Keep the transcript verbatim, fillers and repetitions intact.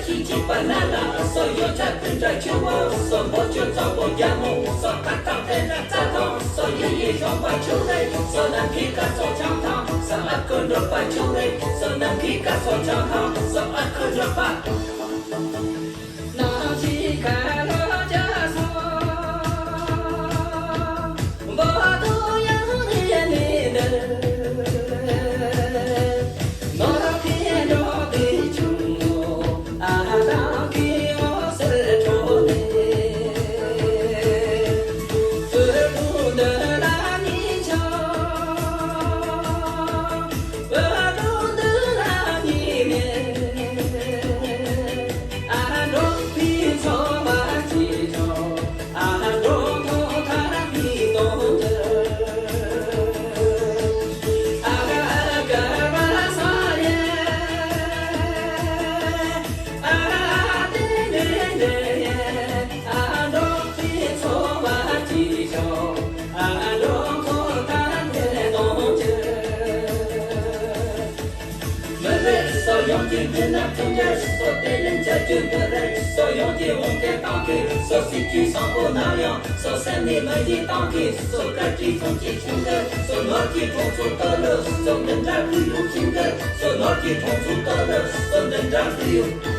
ཤིང་གཅིག་པ་ལ་ལ་སོ། ཡོ་བྱད་སྤུན་ཟླ་ཆུ་བོ་སོ། འབོལ་ཆུ་གཙོ་བོ་རྒྱ་མོ་སོ། ཁ་བཏགས་དེ་འདྲ་རྩ་དང་སོ། ཡུལ་ཡུལ་གཞོང་པ་ཆུ་རེ་སོ། ནམ་མཁའི་སྐར་ཚོགས་འཆང་ཐང་སོ། ཨ་ཁུ་འབྲོག་པ་ཆུ་རེ་སོ། ནམ་མཁའི་སྐར་ཚོགས་འཆང་ཐང་སོ། ཨ་ཁུ་འབྲོག་པ། མི་རེ་སོ། ཡོངས་ཀྱི་མདུན་ན་མཐུན་འབྲེལ་སོ། དེ་ལན་བྱ་རྒྱུ་མི་རེ་སོ། ཡོངས་ཀྱི་འོང་སྐལ་བཏང་གི་སོ། སྲིད་ཇུས་བཟང་པོ་ནམ་ཡང་སོ། སེམས་ནི་མ་ཡིན་བཏང་གི་སོ། བཀའ་དྲིན་ཐུགས་རྗེ་ཆུང་གི་སོ། ནོར་གྱི་གྲོང་ཚོ་ལྟ་ལོ་སོ། འདི་འདྲ་བུ་ཡོད་ཁྱིམ་གི་སོ། ནོར་གྱི་གྲོང་ཚོ་ལྟ་ལོ་སོ། འདི་འདྲ་བུ་ཡོད།